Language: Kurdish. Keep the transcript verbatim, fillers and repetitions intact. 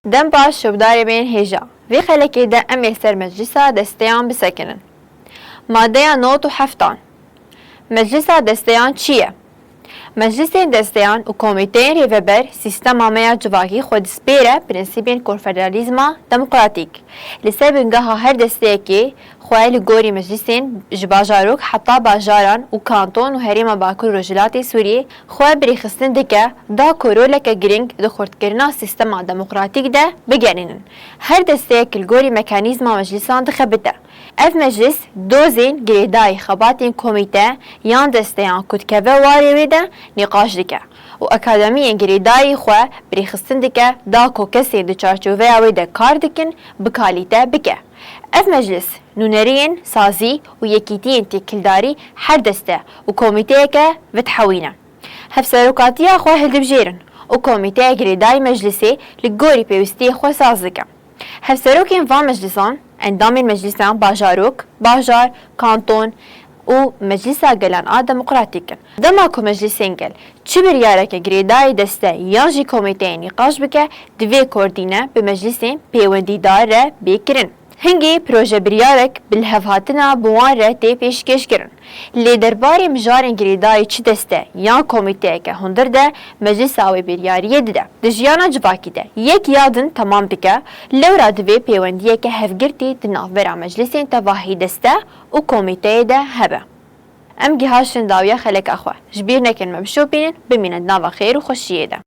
Dem baş şopdarê bên hêja. Vê xelekê de em ê ser meclisa desteyan bisekinin. Madeya nod û heftan. Meclisa desteyan çi ye? Meclisên desteyan û komîteyên rêveber sîstema me ya civakî xwe dispêre prensîbên konfederalîzma demokratîk. Li ser bingeha her desteyekê xwe li gorî meclisên ji bajarok heta bajaran û kanton û herêma Bakur Rojhilatê Sûriyê xwe bi rêxistin dike da ku roleke girîng di xurtkirina sîstema demokratîk de bigerînin. Her desteyek li gorî mekanîzma meclisan dixebite. Ev meclis dozên girêdayî xebatên komîte yan desteyan ku dikeve warê wê de nîqaş dike û akademiyên girêdayî xwe bi rêxistin dike da ku kesên di çarçoveya wê de kar dikin bi kalîte bike. Ev meclis nûneriyên sazî û yekîtiyên têkildarî her deste û komîteyeke vedihewîne. Hevserokatiya xwe hildibijêrin û komîteya girêdayî meclisê li gorî pêwistiyê xwe saz dike. Hevserokên van meclisan, endamên meclisan bajarok, bajar, kanton û Meclisa Gelan a Demokratîk in. Dema ku meclisên gel çi biryareke girêdayî deste yan jî komîteyê nîqaş bike, divê koordîne bi meclisên pêwendîdar re bê kirin. Hingî proje biryarek bi lihevhatina bi wan re tê pêşkêşkirin. Lê derbarê mijarên girêdayî çi deste yan komîteyeke hundir de meclisa wê biryariyê dide. Di jiyana civakî de yek ya din temam dike, lewra divê pêwendiyeke hevgirtî di navbera meclisên tevahî deste û komîteyê de hebe. Em gihaştin dawiya xeleka xwe. Ji bîr nekin me bişopînin, bimînin di nava xêr û xweşiyê de.